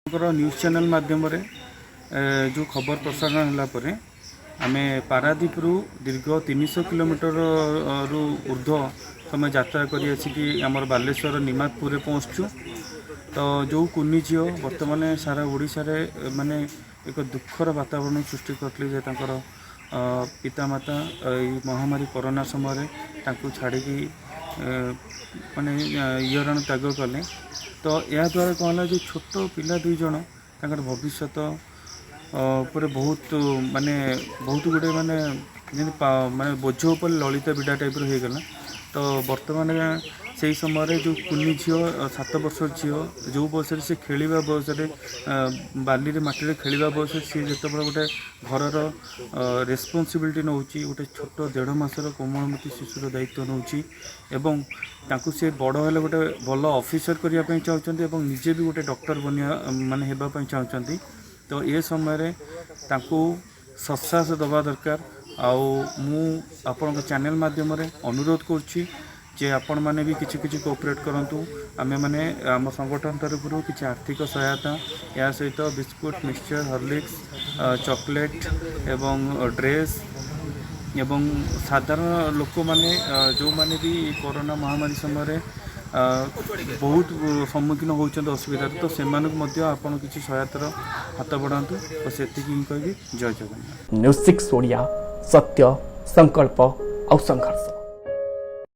ଆପଣଙ୍କର news channel ମାଧ୍ୟମରେ ଯେଉଁ ଖବର ପ୍ରସାରଣ ହେଲା ପରେ ଆମେ ପାରାଦ୍ୱୀପରୁ ଦୀର୍ଘ 300 କିଲୋମିଟରରୁ ଉର୍ଦ୍ଧ୍ୱ ସମୟ ଯାତ୍ରା କରି ଆସିକି ଆମର ବାଲେଶ୍ୱର ନିମାତପୁରରେ ପହଞ୍ଚୁଛୁ। ତ ଯେଉଁ କୁନି ଝିଅ ବର୍ତ୍ତମାନ ସାରା ଓଡ଼ିଶାରେ ମାନେ ଏକ ଦୁଃଖର ବାତାବରଣ ସୃଷ୍ଟି କରିଥିଲେ ଯେ ତାଙ୍କର ପିତାମାତା ଏଇ ମହାମାରୀ କରୋନା ସମୟରେ ତାଙ୍କୁ ଛାଡ଼ିକି ମାନେ ଇହରଣ ତ୍ୟାଗ କଲେ। ତ ଏହାଦ୍ୱାରା କ'ଣ ହେଲା ଯେ ଛୋଟ ପିଲା ଦୁଇ ଜଣ, ତାଙ୍କର ଭବିଷ୍ୟତ ଉପରେ ବହୁତ ମାନେ ବହୁତ ଗୁଡ଼ିଏ ମାନେ ଯେମିତି ମାନେ ବୋଝ ଉପରେ ଲଳିତା ବିଡ଼ା ଟାଇପ୍ର ହେଇଗଲା। ତ ବର୍ତ୍ତମାନ ସେଇ ସମୟରେ ଯେଉଁ କୁନି ଝିଅ, 7 ବର୍ଷର ଝିଅ, ଯେଉଁ ବୟସରେ ସେ ଖେଳିବା ବୟସରେ, ବାଲିରେ ମାଟିରେ ଖେଳିବା ବୟସରେ ସିଏ ଯେତେବେଳେ ଗୋଟେ ଘରର ରେସ୍ପନ୍ସିବିଲିଟି ନେଉଛି, ଗୋଟେ ଛୋଟ ଦେଢ଼ ମାସର କୋମଳମତି ଶିଶୁର ଦାୟିତ୍ୱ ନେଉଛି ଏବଂ ତାଙ୍କୁ ସେ ବଡ଼ ହେଲେ ଗୋଟେ ଭଲ ଅଫିସର କରିବା ପାଇଁ ଚାହୁଁଛନ୍ତି ଏବଂ ନିଜେ ବି ଗୋଟେ ଡକ୍ଟର ବନିବା ମାନେ ହେବା ପାଇଁ ଚାହୁଁଛନ୍ତି, ତ ଏ ସମୟରେ ତାଙ୍କୁ ସତ୍ସାହସ ଦେବା ଦରକାର। ଆଉ ମୁଁ ଆପଣଙ୍କ ଚ୍ୟାନେଲ୍ ମାଧ୍ୟମରେ ଅନୁରୋଧ କରୁଛି ଯେ ଆପଣମାନେ ବି କିଛି କିଛି କୋଅପରେଟ୍ କରନ୍ତୁ। ଆମେମାନେ ଆମ ସଂଗଠନ ତରଫରୁ କିଛି ଆର୍ଥିକ ସହାୟତା, ଏହା ସହିତ ବିସ୍କୁଟ, ମିକ୍ସଚର, ହରଲିକ୍ସ, ଚକୋଲେଟ୍ ଏବଂ ଡ୍ରେସ୍ ଏବଂ ସାଧାରଣ ଲୋକମାନେ ଯେଉଁମାନେ ବି କରୋନା ମହାମାରୀ ସମୟରେ ବହୁତ ସମ୍ମୁଖୀନ ହେଉଛନ୍ତି ଅସୁବିଧାରେ, ତ ସେମାନଙ୍କୁ ମଧ୍ୟ ଆପଣ କିଛି ସହାୟତାର ହାତ ବଢ଼ାନ୍ତୁ। ତ ସେତିକି ହିଁ କହିବି। ଜୟ ଜଗନ୍ନାଥ। ନ୍ୟୁଜ୍ 6 ଓଡ଼ିଆ, ସତ୍ୟ, ସଂକଳ୍ପ ଆଉ ସଂଘର୍ଷ।